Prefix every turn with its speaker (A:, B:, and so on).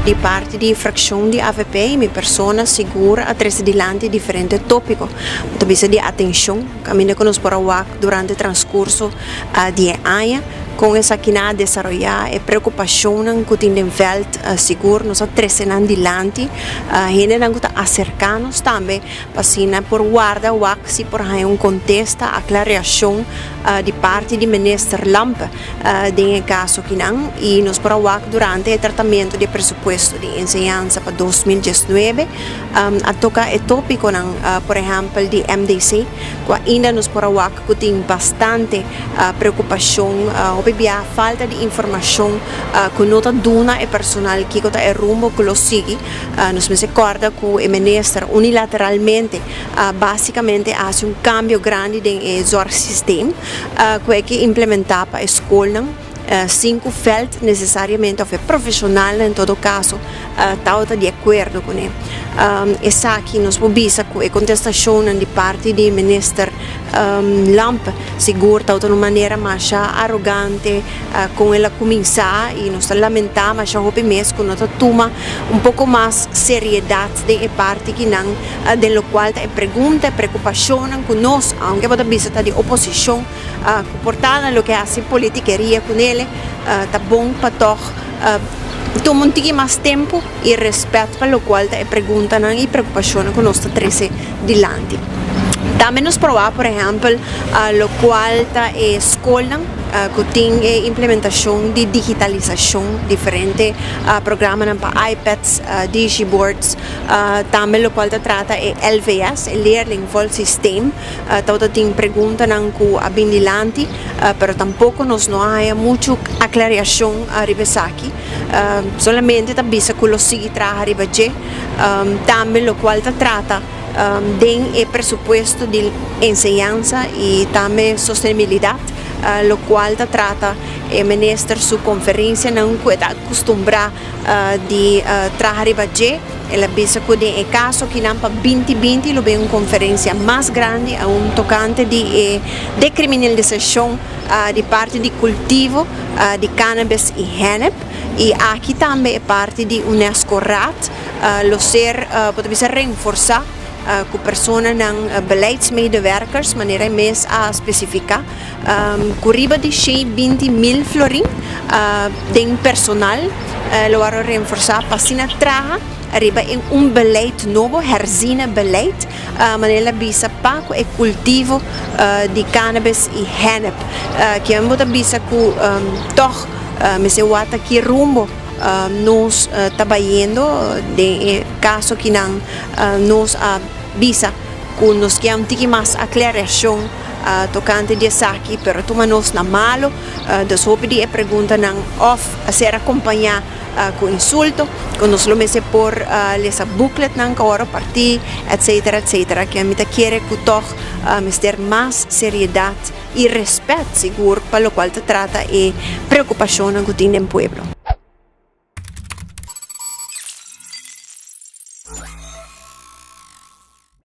A: Di parti di fraccion di AVP y mi persona sigur a trece dilanti diferente topico cu ta bisa di atencion caminda cu nos por a wak durante transcurso di e aña con esakinan a desaroya e preocupacionnan cu tin den veld sigur nos a trece nan dilanti hendenan cu ta acerca nos tambe pa asina por warda wak si por haya un contesta aclareacion di parti di Minister Lampe den e caso kinan y nos por a wak durante e tratamento di e presupuesto di enseñansa pa 2019 a toca e topiconan, por ehempel di MDC, cu ainda nos por a wak cu tin bastante preocupacion, hopi bia falta di informacion cu no ta duna e personal kico ta e rumbo cu lo sigui. Nos mester corda cu e minister unilateralmente basicamente a haci un cambio grandi den e zorgsysteem cu e ke implementa pa e scolnan sin cu veld necesariamente of e profesionalnan en todo caso tabata di acuerdo cune. Esaki nos por bisa cu e contestacionnan di parti di minister Lampe sigur tabata un manera masha arogante con el a cuminsa y nos ta lamenta masha hopi mes cu no ta tuma un poco mas seriedad den e parti kinan den locual ta e pregunta, e preocupacionnan cu nos, aunke bo ta bisa ta di oposicion, cu por ta na loke haci politikeria cunele, ta bon pa tog tuma un tiki mas tempo y respet pa locual ta e preguntanan y preocupacionnan cu nos ta trece dilanti. Tambe nos por wak, por ehempel, locual ta e scolnan cu tin e implementacion di digitalisacion, diferente programanan pa iPads, digiboards, tambe locual ta trata e LVS, e leerlingvolgsysteem, tabata tin preguntanan cu a bin dilanti, pero tampoco nos no a haya mucho aclariacion riba esaki. Solamente ta bisa cu lo sigui traha riba dje. Tambe locual ta trata den e presupuesto di enseñansa y tambe sostenibilidad, locual ta trata e minister su conferencianan cu e ta acostumbra di traha riba dje. El a bisa cu den e caso kinan pa 2020 lo bin un conferencia mas grandi aun tocante di e decriminalisacion di parti di cultivo di cannabis y hennep, y aki tambe e parti di UNESCO Raad lo ser, bo ta bisa, reforsa cu personanan beleidsmedewerkers, manera e mes a specifica, cu riba di 120 mil florin den personal lo worde reforsa pa asina traha riba un beleid nobo, herziene beleid, manera bisa pa cu e cultivo di cannabis y hennep. Cu bo ta bisa cu toch mester wak ki rumbo nos ta bayendo den e caso kinan nos a bisa cu nos kier un tiki mas aclaracion tocante di esaki, pero tuma nos na malo, dus hopi di e preguntanan of a ser acompaña cu insulto, cu nos lo mester por lesa booklet nan cu ora parti, etc., etc. Cu mi ta kere cu toch mester mas seriedad y respet sigur pa locual ta trata e preocupacion cu tin den pueblo.